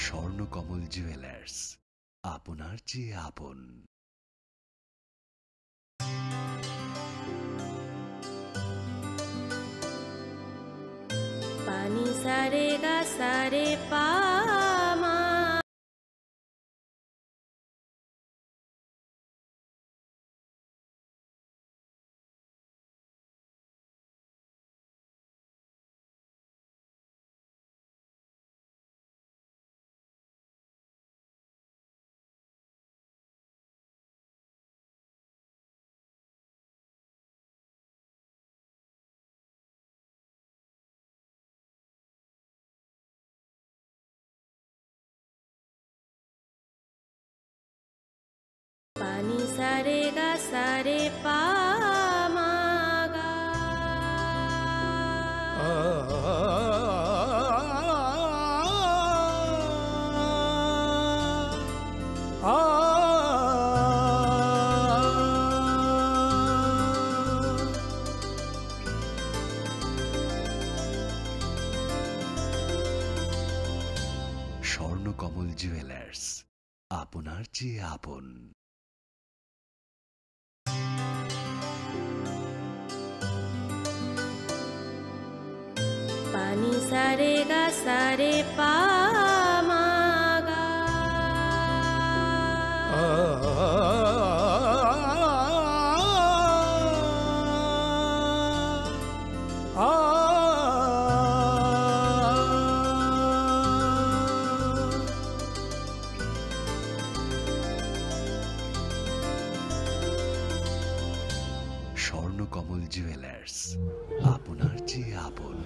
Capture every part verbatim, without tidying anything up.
Swarnakamal jewellers, আপনার চেয়ে আপন। Pani sare ga sare pa ma. Pani sare ga sare pa ma ga. Swarnakamal jewellers, আপনার চেয়ে আপন। Pani sare ga sare pa ma ga. Swarnakamal jewellers, আপনার চেয়ে আপন।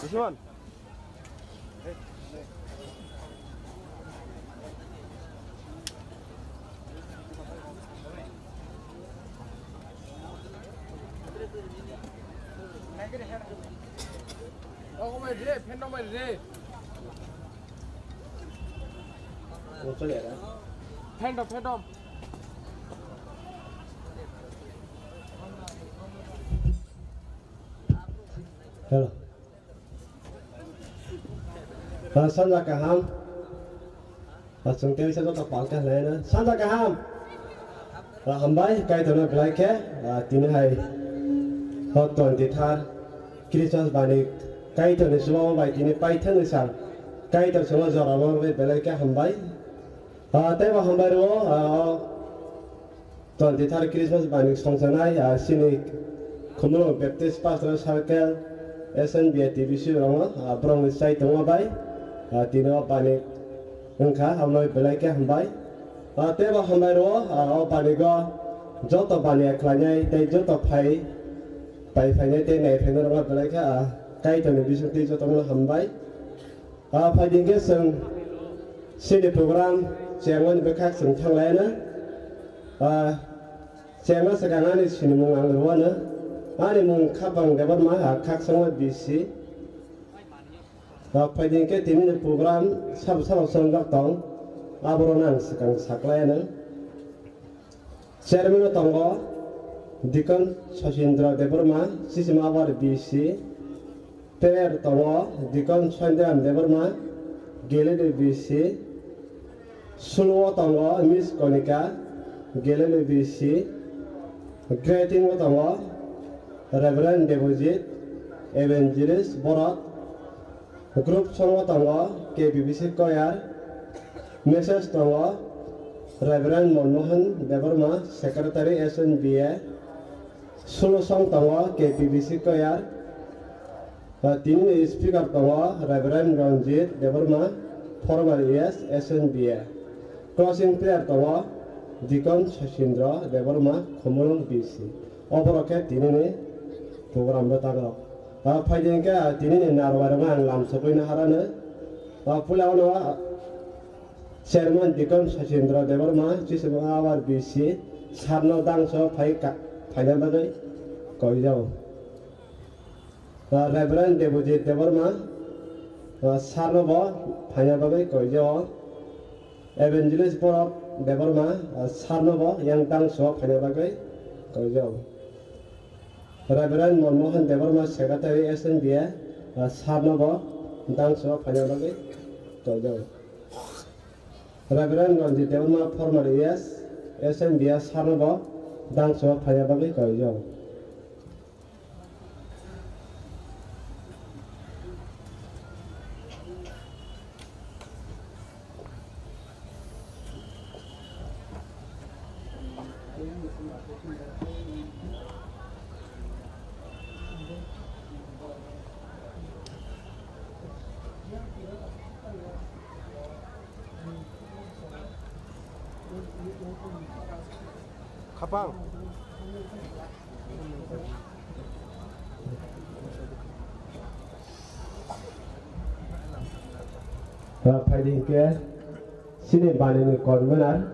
This one. Phantom, phantom. Hello. Ah, sanja kaham. Ah, chwng tei joto palka hwnlaino. Sanja kaham. Ah, hambai, Kaitorno belai khe, ah, tini hai hot twenty third Christmas bani Kaitorni chubamu bai tini paithakni sal Kaitor chwngno jora manwi belai khe hambai. Ah, tei bo hambai rwo, ah, twenty third Christmas bani songchanai, ah, chini Khumulwng Baptist Pastoral Circle, S N B A T B C rokno, ah, borokni chai tongma bai, ah, tini o bani wngkha, hambai belai khe hambai. Ah, tei bo hambai rwo, ah, o banigo joto baniya khlainai tei joto phai, pai phainai tei nai phainai rokno belai khe, ah, Kaitorni bisingtwi jotono hambai. Ah, phaidi hwnkhe chwng chini program chengmani bwkhak chwng thanglaino. Ah, chengma swkang ani sinimung ang rwano. Ani mung Khapang Debbarma, ah, Khakchangma B C. Ah, phaidi hwnkhe tinini program sabo sabo chongjak tong. Aborokno ang swkang saklaino. Chairman o tongo Deacon Sachindra Debbarma, Sisima Abar B C. Player tongo Deacon Santiram Debbarma, Gelele B C. Suluo tongo Miss Konika, Gelele B C. Greeting o tongo Reverend Debojit, Evangelist Borok, group song o tongo K B B C choir, message tongo Reverend Monmohan Debbarma, Secretary S N B A, solo song tongo K B B C choir, Tini ni speaker tongo Reverend Ranjit Debbarma, former E S, S N B A. Closing prayer tongo Deacon Sachindra Debbarma, Khumulwng B C. Oborok khe tini ni program bwtang rok. Phaidi hwnkhe tini ni narwai rok ang lam sogwi na harani. Puila uno Chairman Deacon Sachindra Debbarma, Chisima Awar B C, sarno dangso phai ka-, phaina bagwi koijao. Reverend Debojit Debbarma, ah, sarno bo phaina bagwi koijao. Evangelist Borok Debbarma, ah, sarno bo yang dangso phaina bagwi koijao. Reverend Monmohan Debbarma, Secretary S N B A, ah, sarno bo dangso phaina bagwi koijao. Reverend Ranjit Debbarma, former E S, S N B A, sarno bo dangso phaina bagwi koijao. Khapang. Phaidi hwnkhe chini banini convener,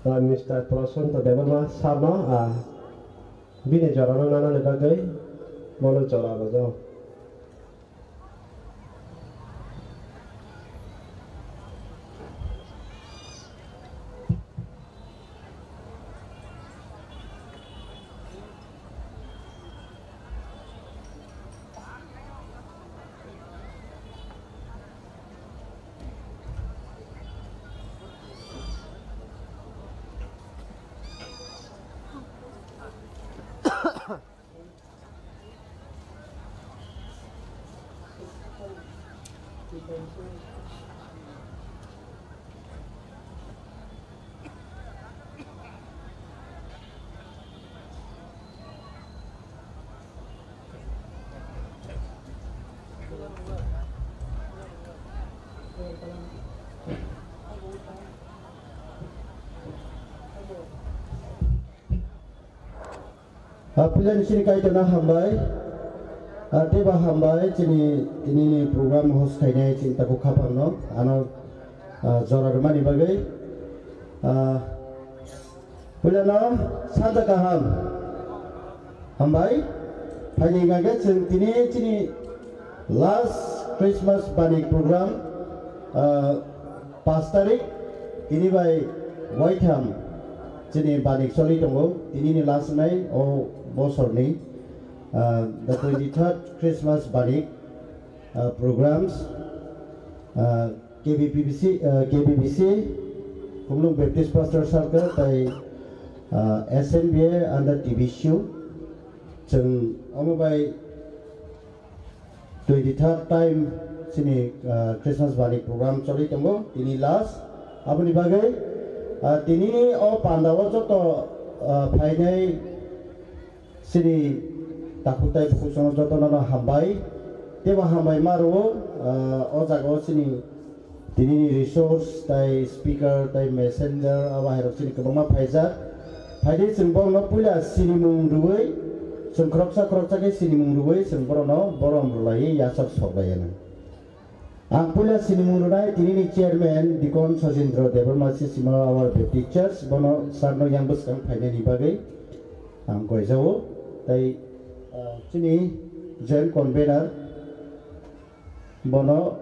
Mister Prasanta Debbarma sarno, ah, bini jorano nanani bagwi bono jora rwjao. Ah, puila ni chini Kaitorno hambai. Ah, teibo hambai chini, tini ni program host khainai chini takhuk khapang no. Ano, ah, jora rwmani bagwi. Ah, puila no santa kaham. Hambai. Phaini hwnkha khe chwng tini chini last Christmas bani program, ah, pash tarik, tini bai waitham chini banik choli tongo, tini ni last nai o bosorni, ah, the twenty-third Christmas banik, ah, programs, ah, K B P B C, ah, K B B C, Khumulwng Baptist Pastor Circle, tai, ah, S N B A under T B C U, chwng omo bai twenty-third time chini, ah, Christmas bani program choli tongo, tini last. Aboni bagwi, ah, tini o panda o joto, ah, phainai chini takhuk tai bukhuk songno jotono no hambai. Teibo hambai ma rwo, ah, o jaga o chini Tini ni resource, tai speaker, tai messenger, abo hai rok chini kwbangma phaijak. Phaidi chwng borokno puila sinimung rwui, chwng khoroksa khoroksa khe sinimung rwui, chwng borokno borom rwlaiwi yachak sok lai anw. Ang puila sinimung rwnai tini ni chairman Deacon Sojendra Debbarma, Sisima Our Baptist Church, bono sir no yang bwskang phainani bagwi ang koijao. Tai, ah, chini joint convener, Bono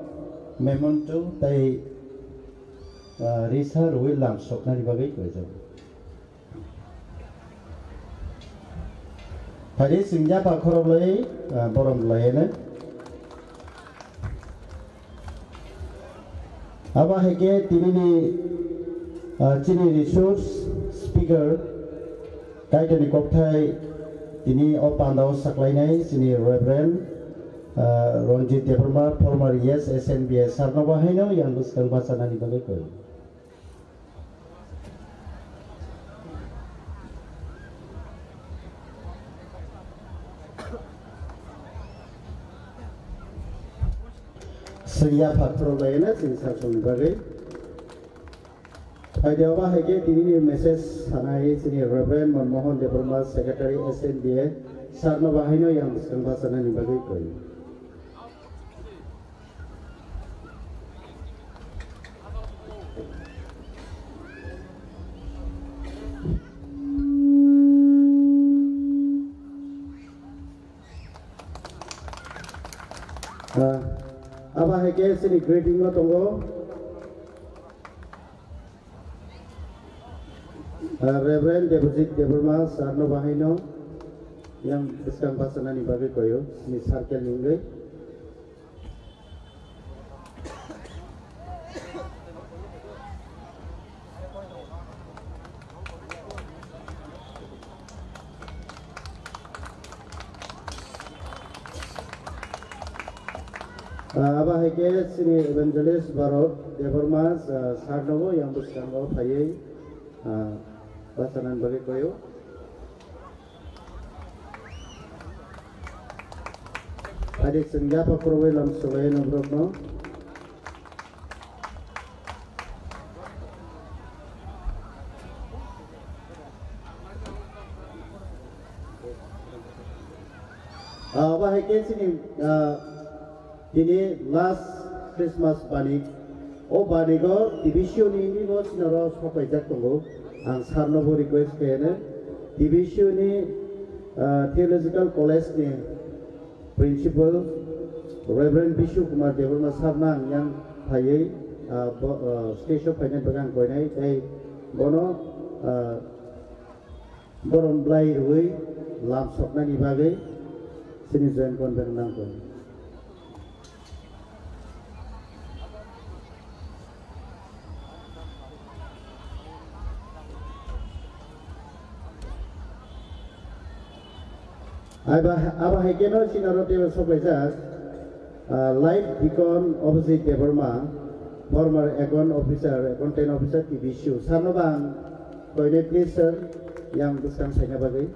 memento tai, ah, risa rwui lam soknani bagwi koijago. Phari chwng yapha khoroklai, ah, borom laiyano. Abo hai khe tini ni, ah, chini resource speaker, Kaitorni kokthai tini o pandao saklainai chini Reverend, ah, Ranjit Debbarma, former E S S N B A, sir no bo haino yang bwskang bachanani bagwi koi. Sengya phathar laina chini sasongni bagwi. Phaidi oba hai khe tinini message sanai chini Reverend Manmohan Debbarma, Secretary S N B A, sir no bo haino yang bwskang bachanani bagwi koi. Ah, abo hai khe chini greeting no tongo. Ah, Reverend Debojit Debbarma sir no bo haino yang bwskang bachanani bagwi koyo, ni circle ni wngwi. Ah, abo hai khe chini Evangelist Bharat Debbarma, ah, sir no bo yang bwskango phaiwi, ah, bachanani bagwi koyo. Phaidi chwng yapha khorokbai lam swlaiwi nang borokno. Ah, obo hai khe chini, ah, tini last Christmas bani. O banigo T B C O ni himwi bo chini oro sok paijak tongo. Ang sir no bo request khaiyano. T B C O ni, ah, Theological College ni Principal Reverend Bishu Kumar Debbarma sir no ang yang phaiwi, ah, bo, ah, stage o phainani bagwi ang koinai tei bono, ah, borom bwlai rwui lam soknani bagwi chini joint convener nangkoi. Abo, abo hai kheno chini oro teibo sok laijak, ah, Life Deacon Abhijit Debbarma, former account officer, accountant officer, T B C O. Sir no bo ang koinai, please sir, yang bwskang saina bagwi.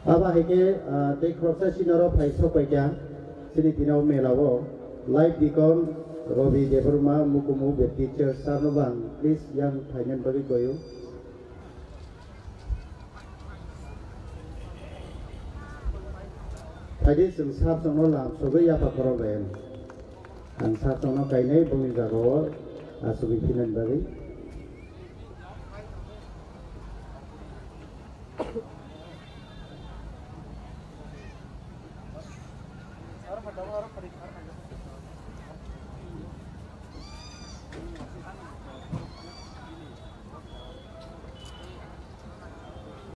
Abo hai khe, ah, tei khoroksa chini oro phai sok pai kha, chini tini o mela o Life Deacon Robi Debbarma, Mukumu Baptist Church, sir no bo ang please yang phainani bagwi koyo. Phaidi chwng sir chwngno lam sogwi yapha khorok bai. Ang sir chwngno kainai bongni jagao achugwi phinani bagwi.